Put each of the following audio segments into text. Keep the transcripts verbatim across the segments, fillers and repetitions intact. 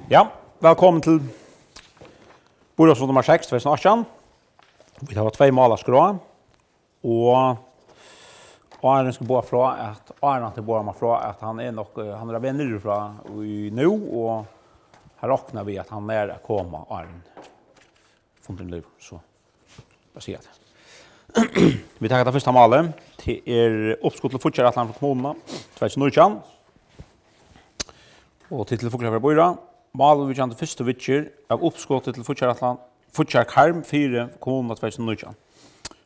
Ja, vælkomin til býráðsfund nummar seks, tvey túsund og átjan. Vit hava tvey mál á skrá, og áðrenn skal boða frá, at áðrenn at boða frá, at hann er nokk, eh, hann er á veg niðri frá í nú, og hann roknar við, at hann er at koma áðrenn fundurin livir, so bara siga tað. Vit taka tað fyrsta málið. Tað er uppskot til fíggjarætlan frá kommununi tvey túsund og nítjan. Og til, til Fuglafjarðar býráð. Mál viðvíkjandi fyrstu viðgerð av uppskoti til fíggjarætlan, fíggjarkarm fyri kommununa tvey túsund og nítjan.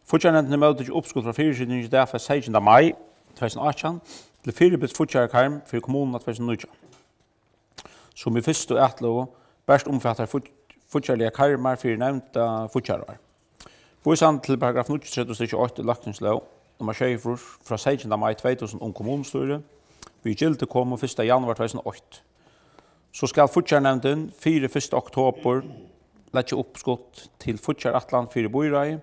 Fíggjarnevndin hevur móttikið uppskot frá fyrisitingini dagfest seytjanda mai tvey túsund og átjan til fyribils fíggjarkarm fyri kommununa tvey túsund og nítjan, sum í fyrstu atløgu bert umfatar fíggj-, fíggjarligar karmar fyri nevnda fíggjarár. Vísandi til paragraf níggjuogtretivu stykki eitt í Løgtingslóg nummar sjeyogfýrs frá seytjanda mai tvey túsund um kommunustýrið, við gildi komu fyrsta januar tvey túsund og eitt, so skal fíggjarnevndin fyri fyrsta oktobur leggja uppskot til fíggjarætlan fyri býráðið.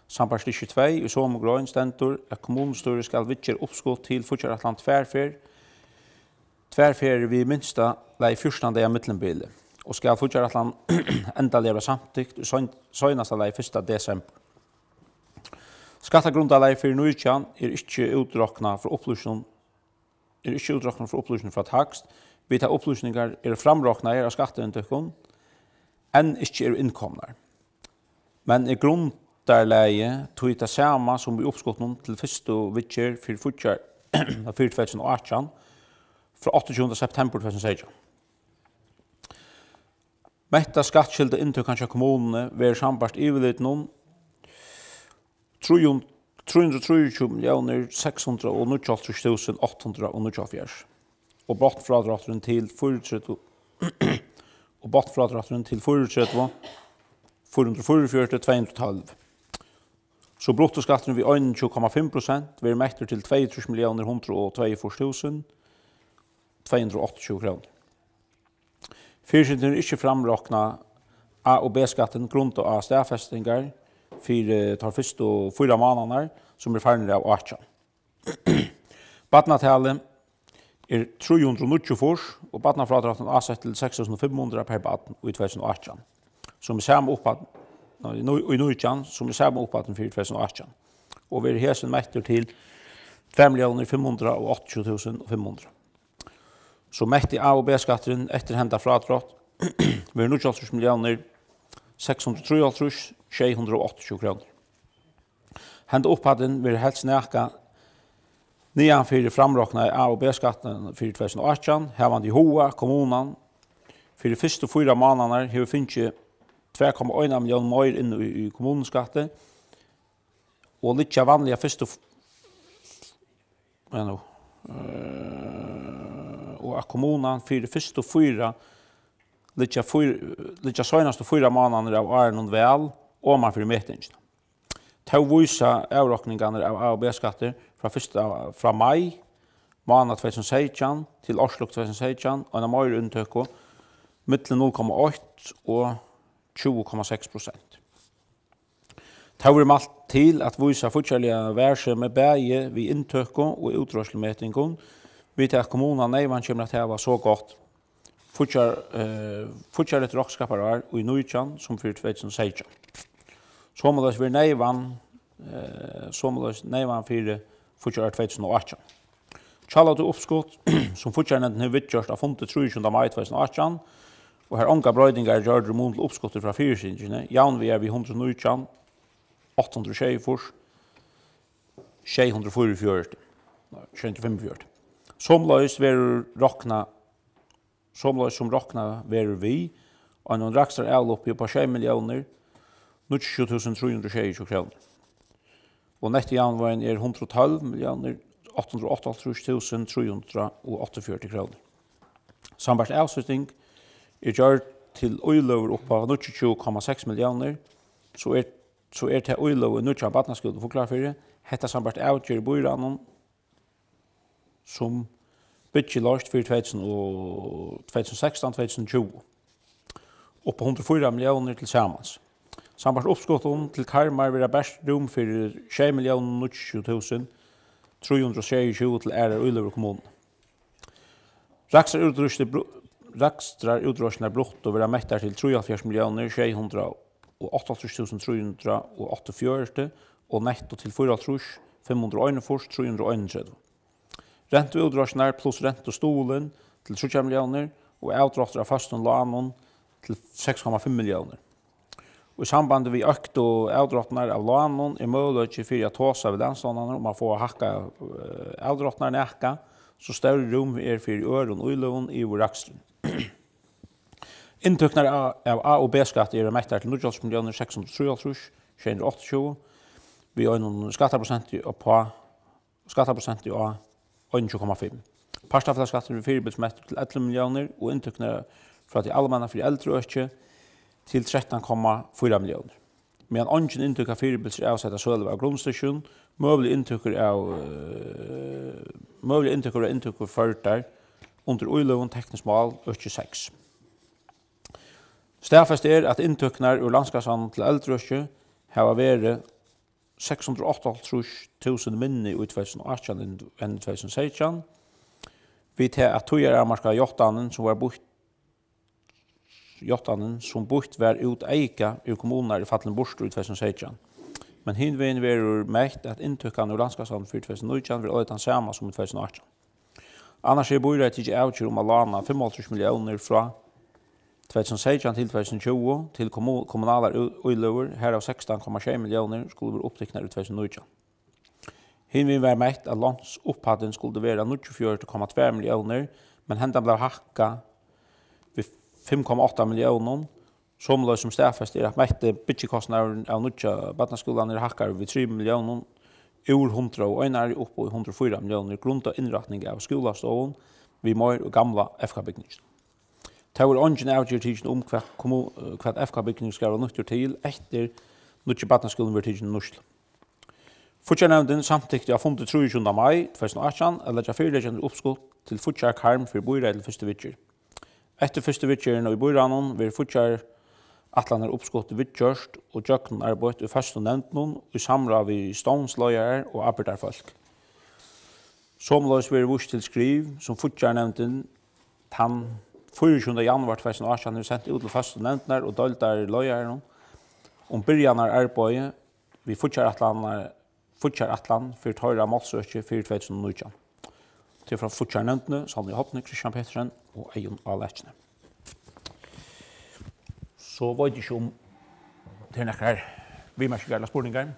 Sambært stykki tvey í somu grein stendur, at kommunustýrið skal viðgera uppskot til fíggjarætlan tvær ferð, tvær ferðir við minsta lagi fjúrtan daga millumbili, og skal fíggjarætlan endaliga verða samtykt í sein-, seinasta lagi fyrsta desembur. Skattagrundarlagið fyri nítjan er ikki útroknað frá upplýsingum, er ikki útroknað frá upplýsingum frá Takst, við tær upplýsingar eru framroknaðar av skattainntøkum, enn ikki eru innkomnar, men er grundarlagið tí tað sama sum í uppskotinum til fyrstu viðgerð fyri fíggjar-, fyri tvey túsund og átjan, frá áttaogtjúgunda septembur tvey túsund og seytjan. Metta skattskylda inntøkan hjá kommununi verður sambært yvirlitinum trý hund-, trý hundrað og trýogtjúgu milliónir seks hundrað og níggjuoghálvtrýss túsund átta hundrað og níggjuoghálvfjerðs, og botnfrádrátturin til fýraogtretivu, og botnfrádrátturin til fýraogtretivu, fýra hundrað og fýraogfjøruti, tvey hundrað og tólv. So bruttoskatturin við einogtjúgu komma fimm prosent verður mettur til tveyogtrýss milliónir hundrað og tveyogfýrs túsund tvey hundrað og áttaogtjúgu krónur. Fyrisitingin er ikki framroknað A og B-skattin grundað á staðfestingar fyri teir fyrstu fýra mánaðirnar, sum eru farnir av átjan. Barnatalið er trý hundrað og níggjuogfýrs, og barnafrádráttin ásett til seks túsund og fimm hundrað per barn í tvey túsund og átjan, sum er sama upphædd, nei, í nú-, í nítjan, sum er sama upphæddin fyri tvey túsund og átjan, og verður hesin mettur til tvær milliónir fimm hundrað og áttaogtjúgu túsund og fimm hundrað. So metti A og B-skatturin eftir henda frádrátt verður níggjuoghálvtrýss milliónir seks hundrað og trýoghálvtrýss sjey hundrað og áttaogtjúgu krónur. Henda upphæddin verður helst nakað niðan fyri framroknaða A og B-skattin fyri tvey túsund og átjan, havandi í huga, at kommunan fyri fyrstu fýra mánaðirnar hevur fingið tvær komma eina millión meir inn í, í kommunuskatti, og liggja vanliga fyrstu f-, ja, nú, øh, og at kommunan fyri fyrstu fýra, liggja fýr-, liggja seinastu fýra mánaðirnar av árinum væl oman fyri metingina. Tó vísa avrokningarnar av A og B-skatti frá fyrsta, frá mai mánað tvey túsund og seytjan til árslok tvey túsund og seytjan eina meiriinntøku millum null komma eitt og tjúgu komma seks prosent. Tó verður mælt til at vísa fíggjarliga varsemi bæði við inntøku og útreiðslumetingum, við tað at kommunan neyvan kemur at hava so gott fíggjar-, eh, fíggjarligt roknskaparár í nítjan sum fyri tvey túsund og seytjan. Somuleiðis verður neyvan, eh, somuleiðis neyvan fyri fíggjarár tvey túsund og átjan. Hjá uppskot, sum fíggjarnevndin hevur viðgjørt á fundi trýogtjúgunda mai tvey túsund og átjan, og har ongar broytingar eru gjørdar í mun til uppskotið frá fyrisitingini, javnvæg við hundrað og nítjan, átta hundrað og sjeyogfýrs, sjey hundrað og fýraogfjøruti, nei, sjey hundrað og fimmogfjøruti. Somuleiðis verður roknað, somuleiðis sum roknað verður við einum rakstraravloppi upp á sjey milliónir níggjuogtjúgu túsund trý hundrað og sjeyogtjúgu krónur. Og nettojavnvágin er hundrað og tólv milliónir átta hundrað og áttaoghálvtrýss túsund trý hundrað og áttaogfjøruti krónur. Sambært avsetning er gjørd til íløgur upp á níggjuogtjúgu komma seks milliónir, so er, so er tað íløga í nýggja barnaskúla í Fuglafirði. Hetta sambært avgerð í býráðnum sum byggiloyst fyri tvey túsund og, tvey túsund og sekstan, tvey túsund og tjúgu, upp á hundrað og fýra milliónir til samans. Sambært uppskotum til karmar verða bert rúm fyri sjey milliónir níggjuogtjúgu túsund trý hundrað og sjeyogtjúgu til aðrar íløgur í kommununi. Rakstrarútgiftir bru-, Rakstrarútreiðslurnar brutto verða mettar til trýoghálvfjerðs milliónir sjey hundrað og áttaoghálvtrýss túsund trý hundrað og áttaogfjøruti og netto til fýraoghálvtrýss fimm hundrað og einogfýrs trý hundrað og einogtretivu. Rentuútreiðslurnar pluss rentustuðulin til tríggjar milliónir og avdráttur av føstum lánum til seks komma fimm milliónir. Og í sambandi við øktu avdráttarnar av lánum er møguleiki fyri at tosa við landsstovnarnar um at fáa hækkað, eh, avdráttarnar nakað, so størri rúm er fyri øðrum íløgum yvir raksturin. Inntøkurnar av, av A og B-skatti eru mettar til níggjuoghálvtrýss milliónir seks hundrað og trýoghálvtrýss sjey hundrað og áttaogtjúgu við einum skattaprosenti uppá skattaprosenti á einogtjúgu komma fimm. Partaaflagsskattur við fyribils mettur til ellivu milliónir og inntøkurnar frá tí almenna fyri eldri øki til trettan komma fýra milliónir. Meðan eingin inntøka fyribils er avsett av sølu av grundstykkjum, møguliga inntøkur av, eh, møguliga inntøkur av inntøku førdar undir íløgum tekniskt mál øki seks. Staðfest er, at inntøkurnar úr landskassanum til eldri øki hava verið seks hundrað og áttaoghálvtrýss túsund minni í tvey túsund og átjan enn, enn í tvey túsund og seytjan, við tað at tíðaravmarkaða játtanin, sum var býtt, játtanin, sum býtt var út eyka úr kommununi, er fallin burtur í tvey túsund og seytjan. Men hinvegin verður mett, at inntøkan úr landskassanum fyri tvey túsund og nítjan verður alíð tann sama sum í tvey túsund og átjan. Annars hevur býráðið tikið avgerð um at lána fimmoghálvtrýss milliónir frá tvey túsund og seytjan til tvey túsund og tjúgu til kommu-, kommunalar í-, íløgur, harav sekstan komma sjey milliónir skulu vera upptiknar í tvey túsund og nítjan. Hinvegin var mett, at lánsupphæddin skuldi vera níggjuogfjøruti komma tvær milliónir, men hendan bleiv hækkað við fimm komma átta milliónum, somuleiðis sum staðfest er, at metti byggikostnaðurin av nýggja barnaskúlanum er hækkaður við trimum milliónum, úr hundrað og einari upp í hundrað og fýra milliónir, grundað innrætting av skúlastovum við meir og gamla F K-bygningin. Tó er eingin avgerð tikin um, hvat kommu-, hvat F K-bygningur skal vera nýttur til, eftir nýggi barnaskúlin verður tikin í nýtslu. Fíggjarnevndin samtykti á fundi trýogtjúgunda mai tvey túsund og átjan at leggja fyriliggjandi uppskot til fíggjarkarm fyri býráðið til fyrstu viðgerð. Eftir fyrstu viðgerðina í býráðnum verður fíggjarætlanarupskotið viðgjørt og gjøgnumarbeitt í føstum nevndum í samráð við stovnsleiðarar og ábyrgdarfólk. Somuleiðis verður víst til skriv, sum fíggjarnevndin tann fýraogtjúgunda januar tvey túsund og átjan hevur sent út til føstu nevndirnar og deildarleiðararnar um byrjanararbeiði við fíggjarætlanina, fíggjarætlan fyri teirra málsøki fyri tvey túsund og nítjan. Tað er frá fíggjarnevndini, Sonja Horne, Kristian Petersen og Eyðun á Lækjuni. So veit eg ikki, um tað eru nakrar viðmerkingar ella spurningar.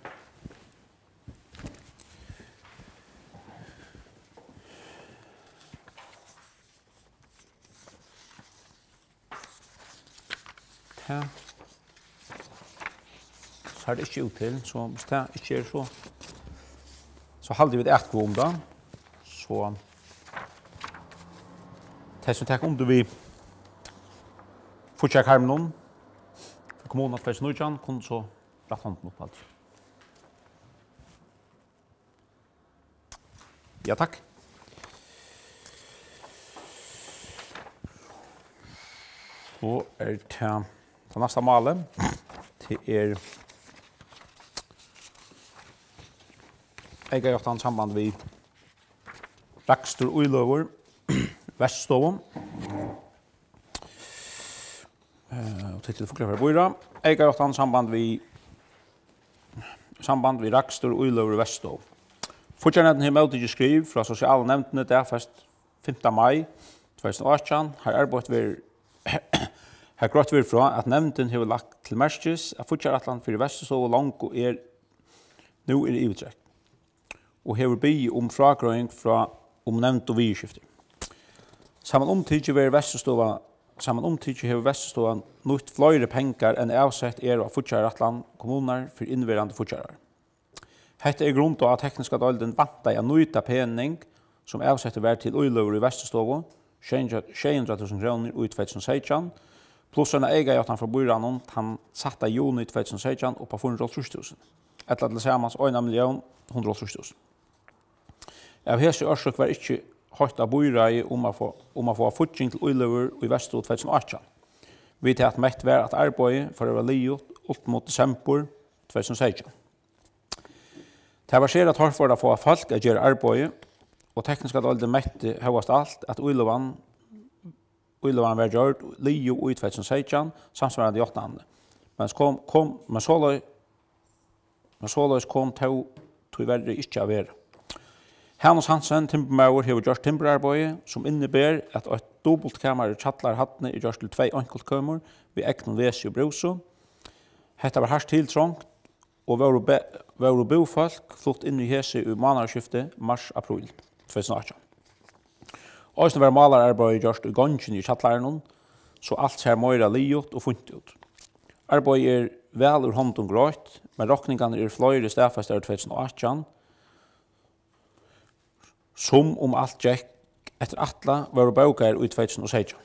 Tað sær tað ikki út til, so viss tað ikki er, so, so halda vit atkvøðu um tað. So tey, sum taka undir við fíggjarkarminum fyri kommununa tvey túsund og nítjan, kunnu so rætta hondina upp, altso. Ja, takk. So er tað, tað næsta málið. Tað er eykajáttan samband við rakstur íløgur Vestustovu. Eh, og tað er til Fuglafjarðar býráð. Eykajáttan samband við, samband við rakstur og íløgur í Vestustovu. Fíggjarnevndin hevur móttikið skriv frá sosialu nevndini dagfest fimta mai tvey túsund og átjan. Har arbeitt verður, har greitt verður frá, at nevndin hevur lagt til merkis, at fíggjarætlan fyri Vestustovu longu er, nú er yvirtrekt, og hevur biðið um frágreiðing frá, um nevnd og viðurskifti. Samanumtikið verður Vesturstova, samanumtikið hevur Vesturstovan nýtt fleiri pengar, enn avsett er á fíggjarætlan kommununnar fyri innverandi fíggjarar. Hetta er grundað á, at tekniska deildin væntaði at nýta pening, sum avsettur var til íløgur í Vesturstovu, sjey hundrað, sjey hundrað túsund krónur í tvey túsund og seytjan, pluss eina eykajáttan frá býráðnum tann sætta juni tvey túsund og seytjan upp á fýra hundrað og hálvtrýss túsund, ella til samans eina millión hundrað og hálvtrýss túsund. Av hesi orsøk var ikki heitt á býráðið um at fáa, um at fáa fígging til íløgur í Vesturstovu tvey túsund og átjan, við tað at mett var, at arbeiðið fór at vera liðugt ultimo desembur tvey túsund og seytjan. Tað var sera torført at fáa fólk at gera arbeiðið, og tekniska deildin metti hóast alt, at íløgan íløgan var gjørd liðug í tvey túsund og seytjan, samsvarandi játtanini. Men kom, kom, men soleiðis, men soleiðis kom tó tíverri ikki at vera. Hanus Hansen, timburmaður, hevur gjørt timburarbeiði, sum inniber, at eitt dupult kamar í kjallarahæddini er gjørt til tvey einkultkømur við egnum vesi og brúsu. Hetta var hart tiltrongt, og vóru be-, vóru búfólk flutt inn í hesi í mánaðarskifti mars-apríl tvey túsund og átjan. Eisini var málararbeiði gjørt í gongini í kjallaranum, so alt sær meira liðugt og fínt út. Arbeiðið er væl úr hondum greitt, men rokningarnir eru fleiri staðfestar í tvey túsund og átjan, sum, um alt gekk eftir ætlan, vóru bókaðir í tvey túsund og seytjan.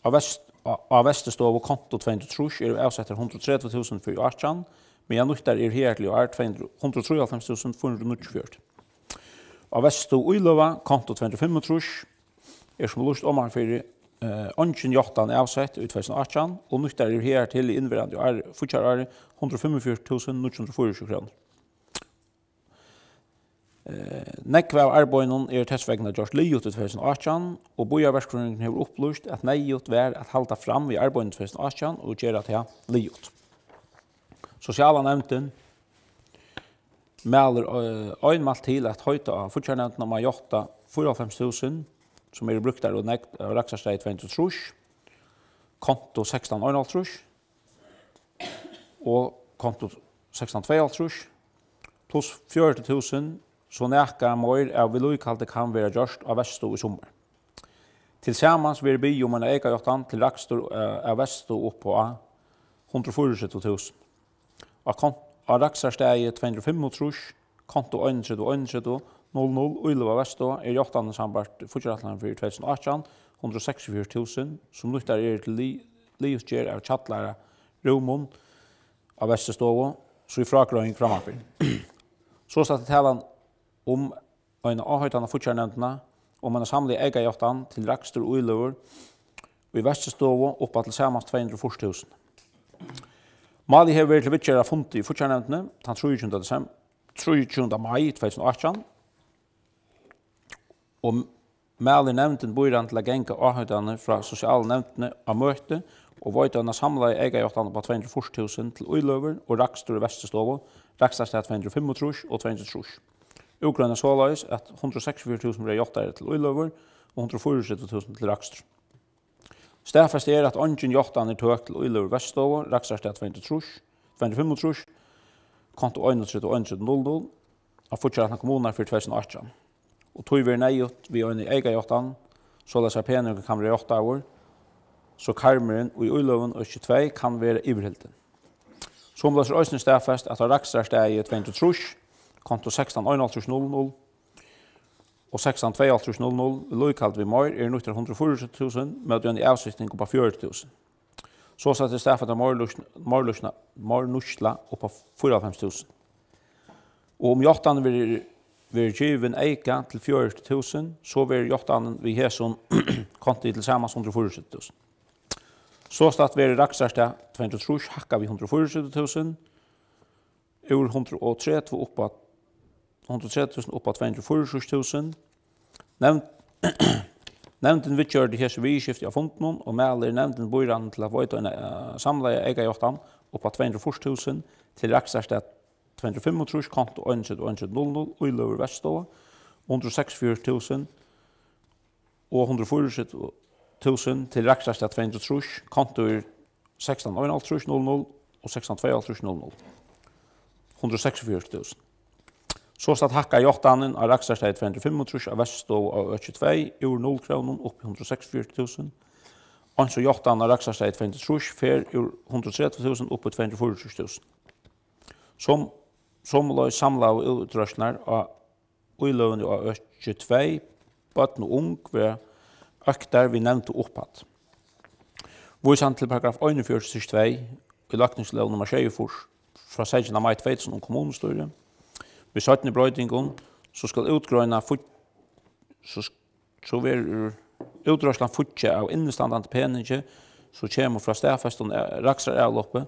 Á Vest-, á, á Vesturstovu konto tvey hundrað og trýss eru avsettar hundrað og tretivu túsund fyri átjan, meðan nýttar eru higartil í ár tvey hundrað, hundrað og trýoghálvfems túsund fýra hundrað og níggjuogfjøruti. Á Vestu íløga konto tvey hundrað og fimmogtrýss er sum lýst omanfyri, eh, eingin játtan avsett í tvey túsund og átjan, og nýttar eru higartil í innverandi ár, fíggjarári, hundrað og fimmogfjøruti túsund níggju hundrað og fýraogtjúgu krónur. Eh, nógv av arbeiðinum er tess vegna gjørt liðugt í tvey túsund og átjan, og býarverkfrøðingurin hevur upplýst, at neyðugt var at halda fram við arbeiðinum í tvey túsund og átjan og gera tað liðugt. Sosiala nevndin mælir, eh, einmælt til at heita á fíggjarnevndina um at játta fýraoghálvfems túsund, sum eru brúktar og nógv av rakstrarstaði tvey hundrað og trýss, konto sekstan einoghálvtrýss, og konto sekstan tveyoghálvtrýss, pluss fjøruti túsund, so nakað meir av viðlíkahaldi kann vera gjørt á Vestu í summar. Tilsamans verður biðið um eina eykajáttan til rakstur, eh, av Vestu upp á hundrað og fýraogtretivu túsund. Á kont-, á rakstrarstaði tvey hundrað og fimmogtrýss, konto einogtretivu einogtretivu null null, íløga Vesturstova, er játtanin sambært fíggjarætlanini fyri tvey túsund og átjan hundrað og seksogfjøruti túsund, sum nýttar eru til li-, liðugt gerð av kjallararúmum á Vesturstovu, so er frágreiðing frammanfyri. Sostatt er talan um eina áheitan á fíggjarnevndina um eina samlaða eykajáttan til rakstur og íløgur í Vesturstovu upp á tilsamans tvey hundrað og fýrs túsund. Málið hevur verið til viðgerð á fundi í fíggjarnevndini tann trýogtjúgunda desem-, trýogtjúgunda mai tvey túsund og átjan, og mælir nevndin býráðnum til at ganga áheitanini frá sosialu nevndini á møti og veita eina samlaða eykajáttan upp á tvey hundrað og fýrs túsund til íløgur og rakstur í Vesturstovu, rakstrarstað tvey hundrað og fimmogtrýss og tvey hundrað og trýss. Útgreinar soleiðis, at hundrað og seksogfjøruti túsund verða játtaðir til íløgur og hundrað og fýraogtretivu túsund til rakstur. Staðfest er, at eingin játtan er tøk til íløgur Vesturstovu, rakstrarstað tvey hundrað og trýss, tvey hundrað og fimmogtrýss, konto einogtretivu einogtretivu null null, á fíggjarætlan kommununnar fyri tvey túsund og átjan, og tí verður neyðugt við eini eykajáttan, soleiðis at peningurin kann verða játtaður, so karmurin í íløgum øki tvey kann verða yvirhildin. Somuleiðis er eisini staðfest, at á rakstrarstaði tvey hundrað og trýss, konto sekstan einoghálvtrýss null null og sekstan tveyoghálvtrýss null null, viðlíkahald við meir, eru nýttar hundrað og fýraogtretivu túsund móti eini avsetning upp á fjøruti túsund. Sostatt er staðfest, at meir lýsn-, meir lýsna-, meir nýtsla upp á fýraoghálvfems túsund. Og um játtanin verður, verður givin eyka til fjøruti túsund, so verður játtanin við hesum konti til samans hundrað og fýraogtretivu túsund. Sostatt verður rakstrarstað tvey hundrað og trýss hækkað við hundrað og fýraogtretivu túsund, úr hundrað og tretivu upp á, hundrað og tretivu túsund upp á tvey hundrað og fýraogtrýss túsund. Nevnd-, nevndin viðgjørdi hesi viðurskifti á fundinum og mælir nevndin býráðnum til at veita eina, eh, samlaða eykajáttan upp á tvey hundrað og fýrs túsund til rakstrarstað tvey hundrað og fimmogtrýss, konto einogtretivu einogtretivu null null, íløgur Vesturstova, hundrað og seksogfjøruti túsund og hundrað og fýraogtretivu túsund til rakstrarstað tvey hundrað og trýss, konto er sekstan einoghálvtrýss null null og sekstan tveyoghálvtrýss null null. Hundrað og seksogfjøruti túsund. Sostatt hækkar játtanin á rakstrarstaði tvey hundrað og fimmogtrýss á Vesturstovu á øki tvey úr null krónum upp í hundrað og seksogfjøruti túsund. Eins og játtan á rakstrarstaði tvey hundrað og trýss fer úr hundrað og tretivu túsund upp í tvey hundrað og fýraogtrýss túsund. Som, somuleiðis samlaðu útreiðslurnar á íløguni á øki tvey, børn og ung, verða øktar við nevndu upphædd. Vísandi til paragraf einogfjøruti stykki tvey í løgtingslóg nummar sjeyogfýrs frá seytjanda mai tvey túsund um kommunustýri, við seinni broytingum, so skal útgreina fígg-, so sk-, so verður útreiðslan fíggjað av innistandandi peningi, sum kemur frá staðfestum a-, rakstraravlopi,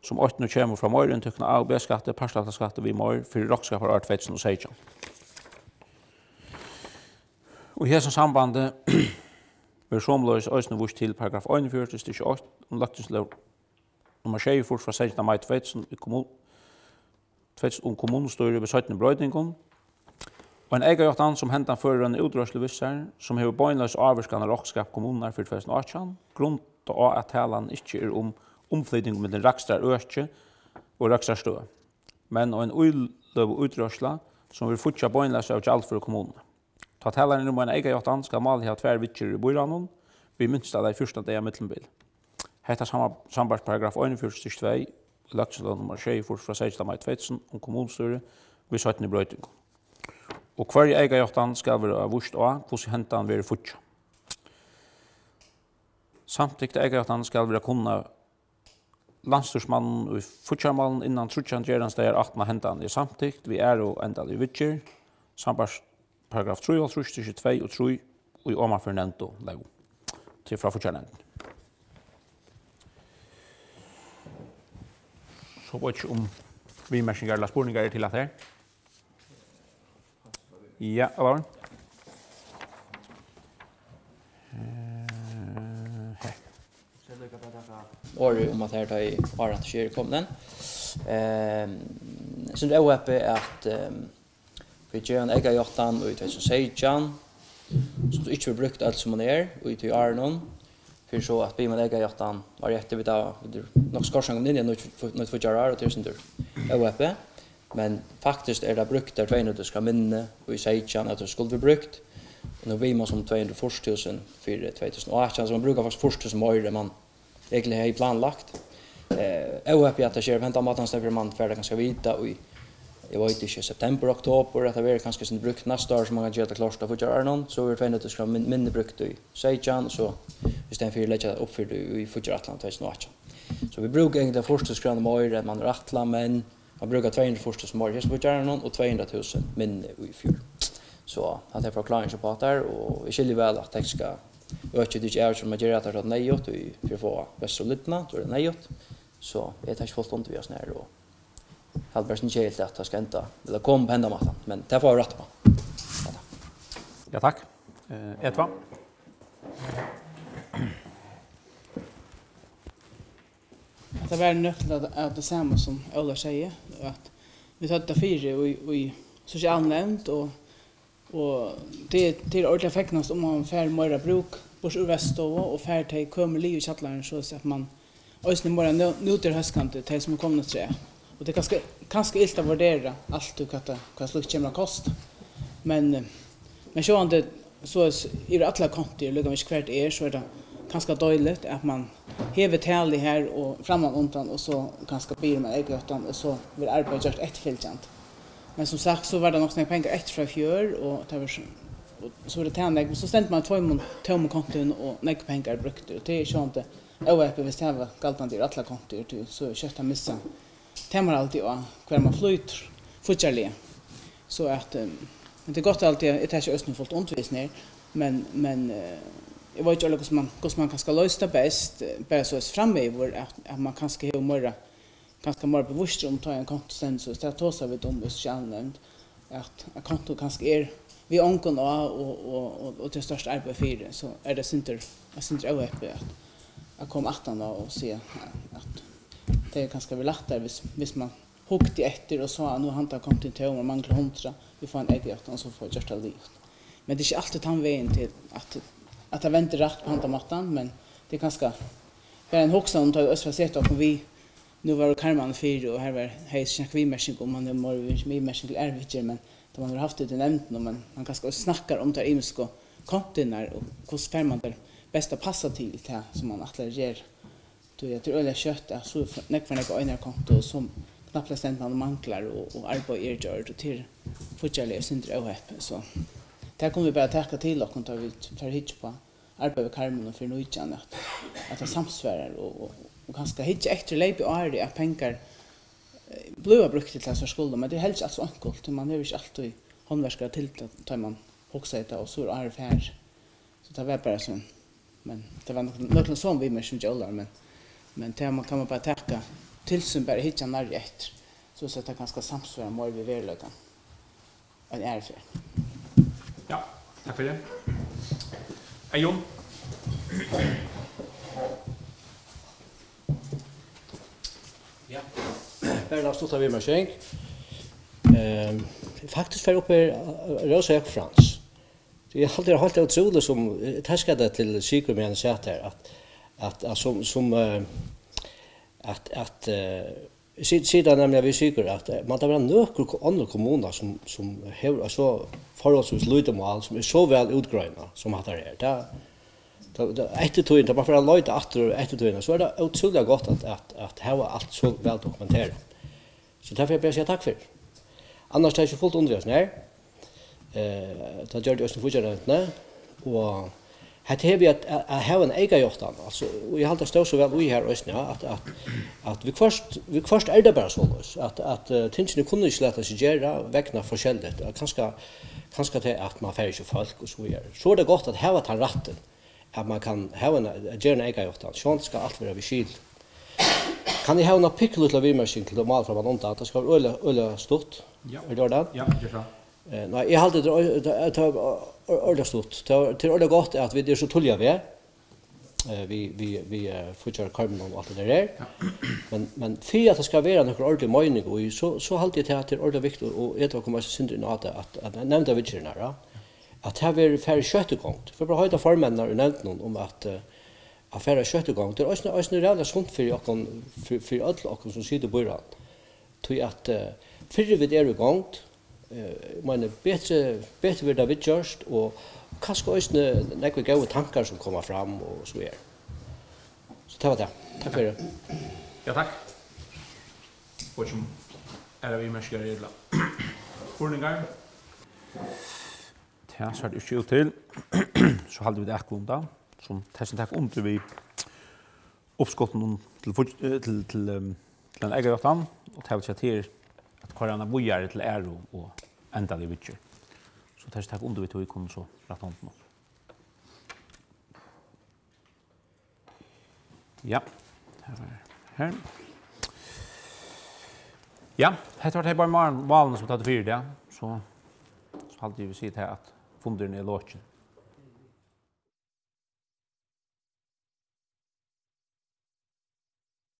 sum eitt nú kemur frá meiriinntøkum av A og B-skatti, partaaflaskatti við meir fyri roknskaparár tvey túsund og seytjan. Og í hesum sambandi Verður somuleiðis eisini víst til paragraf einogfjøruti, stykki eitt, um løgtingslóg nummar sjeyogfýrs frá seytjanda mai tvey túsund í kommu-, tvey túsund um kommunustýrið við seinni broytingum. Og ein eykajáttan, sum hendan førir eina útreiðslu við sær, sum hevur beinleiðis ávirkan á roknskap kommununnar fyri tvey túsund og átjan, grundað á, at talan ikki er um umflyting millum rakstrarøki og rakstrarstøð, men ein íløguútreiðsla, sum verður fíggjað beinleiðis av gjaldføru kommununi. Tá talan er um eina eykajáttan, skal málið hava tvær viðgerðir í býráðnum, við minsta lagi fjúrtan daga millumbil. Hetta sambært, sambært paragraf einogfjøruti stykki tvey í løgtingslóg nummar sjeyogfýrs frá seytjanda mai tvey túsund um kommunustýrið við seinni broytingum. Og hvørja eykajáttan skal vera víst á, hvussu hendan verður fíggjað. Samtykt til eykajáttan skal vera kunnað landsstýrismanninum í fíggjarmálum innan tríggjar gerandisdagar, aftan á hendan er samtykt við aðru endaligu viðgerð, sambært paragraf trýoghálvtrýss, stykki tvey og trý í omanfyri nevndu lóg. Til frá fíggjarnevndini. So veit ikki, um viðmerkingar ella spurningar eru til hatta her. Ja, Alvin. Eh, her. Orðið um at her tá í áðrenn skjær komin. Ehm, sum er óheppið at, ehm, vit gera ein eykajáttan í tvey túsund og seytjan, sum so ikki verður brúkt alt sum hon er í tí árunum, fyri so at biðja um eina eykajáttan árið eftir. Vit hava, vit eru nokk skorsan komin inn í eitt nýtt fíggjarár, og tað er sindur óheppið. Men faktiskt er tað brúkt, tær tvey hundrað túsund krónur minni í seytjan, at tað skuldi verið brúkt. Og nú biður man so um tvey hundrað og fýrs túsund fyri tvey túsund og átjan, so man brúkar faktiskt fýrs túsund meira enn man egentliga hevði planlagt. Eh, óheppið at tað sker á hendan mátan, staðin fyri man fær tað kanska at vita í, eg veit ikki, septembur, oktobur, at tað verður kanska sindur brúkt næsta ár, so man kann gera tað klárt á fíggjarárinum, so verður tvey hundrað túsund krónur min-, minni brúkt í seytjan, so í staðin fyri leggja tað upp fyri í, í fíggjarætlan tvey túsund og átjan. So vit brúka eigentliga fýrs túsund krónur meira enn man er ætlað, men man brúkar tvey hundrað og fýrs túsund meira í hesum fíggjarárinum og tvey hundrað túsund minni í fjør. So hatta er forklaringin uppá tað, og eg skilji væl, at tekniska økið er ikki av, sum man ger hatta, so er tað neyðugt, í, fyri at fáa vestur og lydna, so er tað neyðugt. So eg taki fult undir við hasum her, og haldi bara, sum keðiligt, at tað skal enda, ella koma á hendan mátan, men tað fáa vit rætt uppá. Ja, takk. Eh, Edvard? At tað var nøkkur av, av tað sama, sum Ólavur segði, at vit høvdu tað fyri í, í sosialnevnd, og, og tað, tað er ordiliga fegnast, um man fær meira brúk, burtur úr Vestustovu, og fær tey kømur liðug í kjallaranum, so at man eisini er meira nú-, nútíðarhóskandi, tey sum eru komin afturat. Og tað er kanska, kanska ilt at vurdera altíð, hvat tað, hvat slíkt kemur at kosta. Men, eh, men sjálvandi, so er s-, eru allar kontur, líka mikið hvat er, so er tað kanska deiligt, at man hevur talið har og frammanundan, og so kanska biður um eina eykajáttan, og so verður arbeiðið gjørt eftirfylgjandi. Men sum sagt, so var tað nokk so nógv pengar eftir frá í fjør, og tað var so, og so var tað tað nógv, men so stendur man við tveimum tómum kontum, og nógvir pengar brúktir, og tað er sjálvandi óheppið, viss tað var galdandi í allar kontur, tí so er skjótt at missa tamarhaldið á, hvar man flýtur fíggjarliga. So at, ehm, men tað er gott, altíð, eg taki eisini fult undir við hesum her, men, men, eh, eg veit ikki, hvussu man, hvussu man kanska loysir tað best, eh, bara so framyvir, at, at man kanska hevur meira, kanska meira bevístur um, tá ein konto stendur so, tað tosa vit um í sosialnevnd, at, at konto kanska er við ongum á, og, og, og, og tað er stórt arbeiði fyri, so er tað sindur, eitt sindur óheppið at, at koma aftan á og siga, at tað er kanska verið lættari, viss, viss man hugdi eftir og sá, at nú er handan kontoin tóm og manglar hundrað, vit fáa ein eykajáttan, og so fáa vit gjørt tað liðugt. Men tað er ikki altíð tann vegin til, at, at tað vendir rætt á handan mátan, men tað er kanska bara ein hugsan, um tá vit eisini fara at seta okkum við, nú vóru karmarnir fyri, og har var, hevði eg ikki nakra viðmerking, um man hevur meira við-, viðmerking til aðrar viðgerðir, men tá man hevur havt tað í nevndini, og man, man kanska eisini snakkar um tær ymisku konturnar, og hvussu fær man tær best at passa til tað, sum man ætlar at gera. Tí at tað er øgiliga skjótt, at so er nógv, nógv á einari kontu, og so knappliga stendur man og manglar, og, og arbeiðið er gjørt, og tað er fíggjarliga eitt sindur óheppið. So tað kunnu vit bara taka til okkum, tá vit fara at hyggja upp á arbeiðið við karmunum fyri nítjan, at, at tað samsvarar, og, og, og kanska hyggja eftir leypi ári, at pengar, eh, blíva brúktir til tað, sum skulu, men tað er helst alt so einkult, tí man hevur ikki altíð handverkarar til tað, tá man hugsar tað, og so er árið farið. So tað var bara so, men tað var nøk-, nøkulunda somu viðmerking hjá Ólavi, men, men tað man, kann man bara taka til sín, bara hyggja nærri eftir, so, so tað kanska samsvarar meira við veruleikan. Ein aðru ferð. Ja, takk fyri. Eyðun? Ja. Bara ein stutt viðmerking. Ehm, faktiskt fer upp her, eh, Rósa Jákup Frans. Eg haldi, tað er heilt ótrúligt, sum, eh, teskar tað til Sigurð, meðan eg sat her, at, at, at sum, sum, eh, at, at, eh, Sig-, sigur tað nemliga við Sigurð, at, eh, man tað vera nøkur ko-, onnur kommuna, sum, sum hevur eitt so forholdsvis lítið mál, sum er so væl útgreinað, sum hatta her. Tað, tað, tað, eftirtíðin, tað man fer at leita aftur í eftirtíðina, so er tað ótrúliga gott at, at, at hava alt so væl dokumenterað. So tað fari eg bara at siga takk fyri. Annars tað er ikki fult undir, at Eh, tað gjørdi eisini fíggjarnevndin, og hetta her við at, at, at hava eina eykajáttan, altso, og eg haldi, tað stóð so væl í har eisini, ja, at, at, at viðhvørt, viðhvørt er tað bara soleiðis, at, at, eh, tingini kunnu ikki lata seg gera vegna forskelligt, og kanska, kanska tað, at man fær ikki fólk og so víðari. So er tað gott at hava tann rættin, at man kann hava eina, at gera eina eykajáttan. Sjálvandi skal alt vera við skil. Kann eg hava eina pinkulítla viðmerking til tað mál frammanundan? Tað skal vera øgiliga, øgiliga stutt. Ja. Er tað í ordan? Ja, ger so. Eh, nei, eg haldi, tað er, tað er, tað er or-, ordiliga stutt. Tað er, tað er ordiliga gott, at vit eru so tíðliga við, eh, við, við, við, eh, fíggjarkoyminum og alt tað har. Ja. Men, men fyri at tað skal vera nøkur ordilig meining í, so, so haldi eg, tað, at tað er ordiliga viktigt, og Edvard kom eisini eitt sindur inn á tað, at, at nevndarviðgerðirnar, ja, at tað verður farið skjótt í gongd. Eg vil bara heita formenninar í nevndunum um at, eh, at fara skjótt í gongd. Tað er eisini, eisini ræðuliga sunt fyri okkum, fyri, fyri øll okkum, sum sita í býráðnum. Tí at, eh, fyrr vit eru í gongd, eh, eg meini, betri, betri verður tað viðgjørt, og kanska eisini nógvir góðir tankar, sum koma fram, og so er. So tað var tað. Takk fyri. Ja, takk. Og sum er við merkjari illa. Spurningar? Tað sær tað ikki út til. So halda vit at lunda, sum tað sum taka undir við uppskotinum til fígg-, eh, til, til, ehm, til eina eykajáttan, og tað vil siga til at koyra hana víðari til æru og endalig viðgerð. So tað sum taka undir við, tí kunnu so rætta hondina upp. Ja, tað var her. Ja, hetta var tey báðu mál-, málini, sum vit høvdu fyri í dag. So, so haldi eg, vit siga tað, at fundurin er lokin.